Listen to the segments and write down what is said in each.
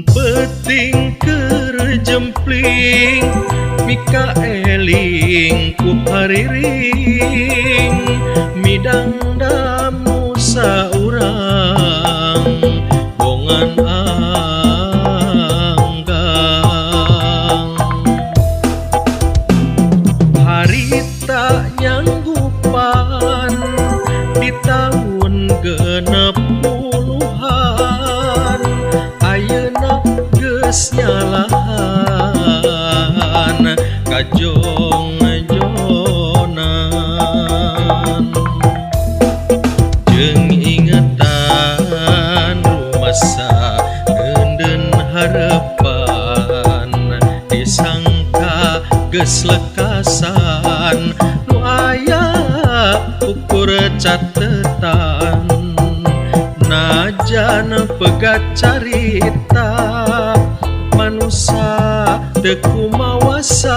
Mun peuting keur jempling, mika eling ku hariring, midangdam nu saurang bongan anggang. Harita nyanggupan di tahun 60-an, ayeuna geus nyalahan kajong-jonan. Jeung ingetan rumasa ngeundeun harepan, disangka geus lekasan, nu aya ukur catetan. Najan pegat carita, manusa teu kumawasa,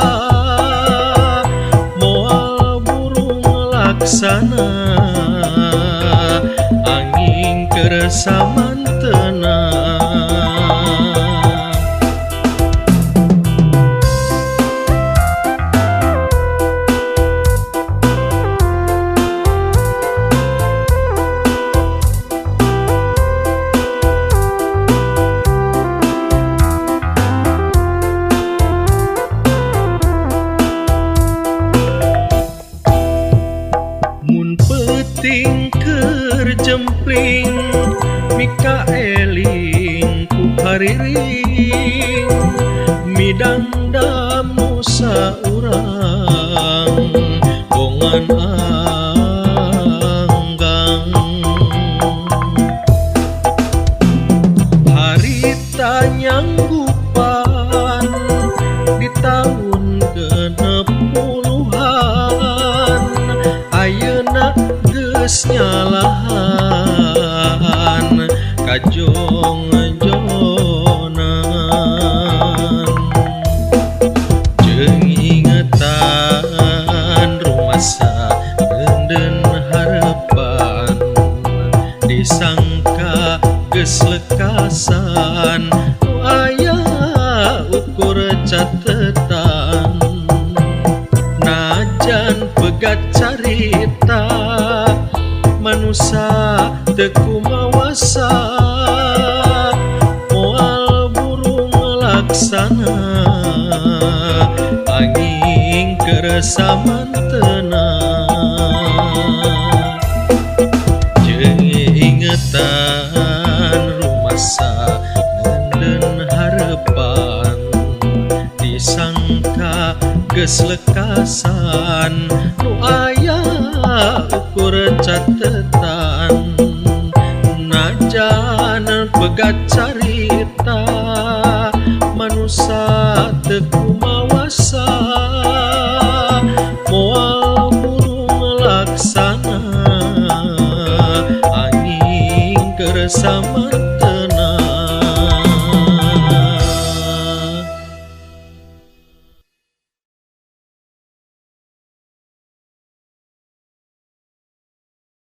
moal burung laksana angin keur samantena. Mun peuting keur jempling, mika eling ku hariring, midangdam nu saurang bongan anggang. Harita nyanggupan di tahun 60-an, ayeuna geus nyalahan kajong-jonan. Jeung ingetan rumasa ngeundeun harepan, disangka geus lekasan, nu aya ukur catetan. Najan pegat carita, manusa teu kumawasa, moal burung laksana angin keur samantena. Jeung ingetan rumasa ngeundeun harepan, disangka geus lekasan, nu aya ukur catetan. Najan pegat carita, manusa teu kumawasa, moal burung laksana angin keur samantena.